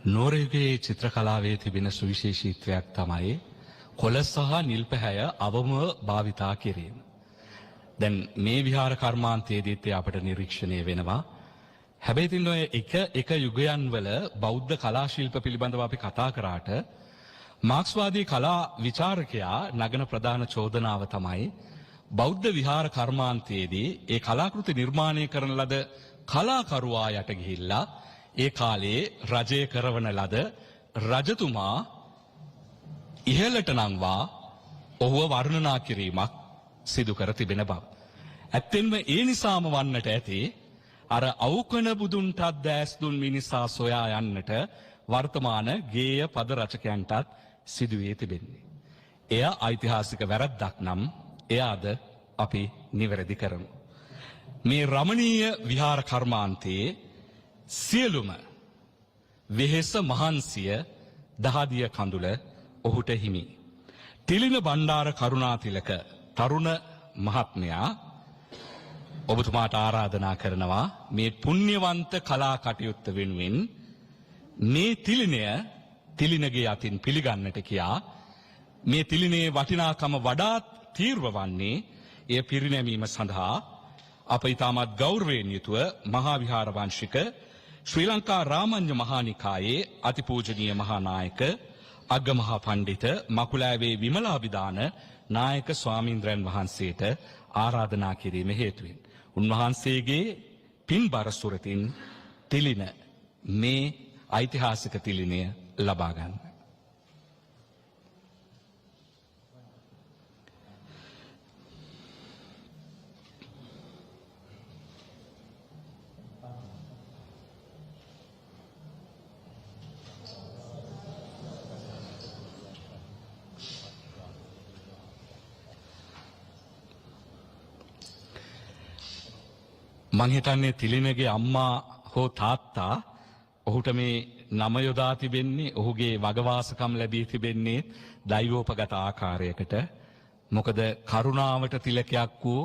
නුවර යුගයේ චිත්‍ර කලාවේ තිබෙන සුවිශේෂීත්වයක් තමයි කොළ සහ නිල් පැහැය අවම භාවිතා කිරීම. දැන් මේ විහාර කර්මාන්තයේදීත් ඒ අපට නිරීක්ෂණය වෙනවා. හැබැයි ඉතින් ඔය එක එක යුගයන් වල බෞද්ධ කලා ශිල්ප පිළිබඳව අපි කතා කරාට මාක්ස්වාදී කලා විචාරකයා නගන ප්‍රධාන චෝදනාව තමයි බෞද්ධ විහාර කර්මාන්තයේදී ඒ කලාකෘති නිර්මාණය කරන ලද කලාකරුවා යට ගිහිල්ලා ඒ කාලේ රජය කරවන ලද රජතුමා ඉහළට නංවා ඔහුව වර්ණනා කිරීමක් සිදු කර තිබෙන බව. ඇත්තෙන්ම ඒ නිසාම වන්නට ඇති අර අවුකන බුදුන්ටත් දෑස් දුන් මිනිසා සොයා යන්නට වර්තමාන ගේය පද රචකයන්ටත් සිදුවේ තිබෙන්නේ. එය ඓතිහාසික වැරද්දක් නම් එය අද අපි නිවැරදි කරමු. මේ රමණීය විහාර කර්මාන්තයේ සියලුම වෙහෙස මහන්සිය දහදිය කඳුල ඔහුට හිමි. තිලින බණ්ඩාර කරුණාතිලක තරුණ මහත්මයා ඔබතුමාට ආරාධනා කරනවා මේ පුණ්‍යවන්ත කලා කටයුත්ත වෙනුවෙන් මේ තිලිනය තිලිනගේ අතින් පිළිගන්නට කියා. මේ තිලිනේ වටිනාකම වඩාත් තීව්‍ර වන්නේ එය පිරිනැමීම සඳහා අප ඉතාමත් ගෞරවයෙන් යුතුව මහා විහාර වංශික ශ්‍රී ලංකා රාමඤ්ඤ මහානිකායේ අතිපූජනීය මහානායක අග්ගමහා පණ්ඩිත මකුලෑවේ විමලාභිදාන නායක ස්වාමීන්ද්‍රයන් වහන්සේට ආරාධනා කිරීම හේතුවෙන් උන්වහන්සේගේ පින්බර සුරතින් තිලින මේ ඓතිහාසික තිලිනය ලබා ගන්න. මං හිතන්නේ තිලිනගේ අම්මා හෝ තාත්තා ඔහුට මේ නම යොදා තිබෙන්නේ, ඔහුගේ වගවාසකම් ලැබී තිබෙන්නේ දෛවෝපගත ආකාරයකට. මොකද කරුණාවට තිලකයක් වූ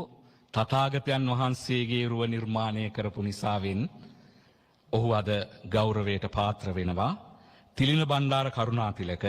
තථාගතයන් වහන්සේගේ රුව නිර්මාණය කරපු නිසාවෙන් ඔහු අද ගෞරවයට පාත්‍ර වෙනවා. තිලින බණ්ඩාර කරුණාතිලක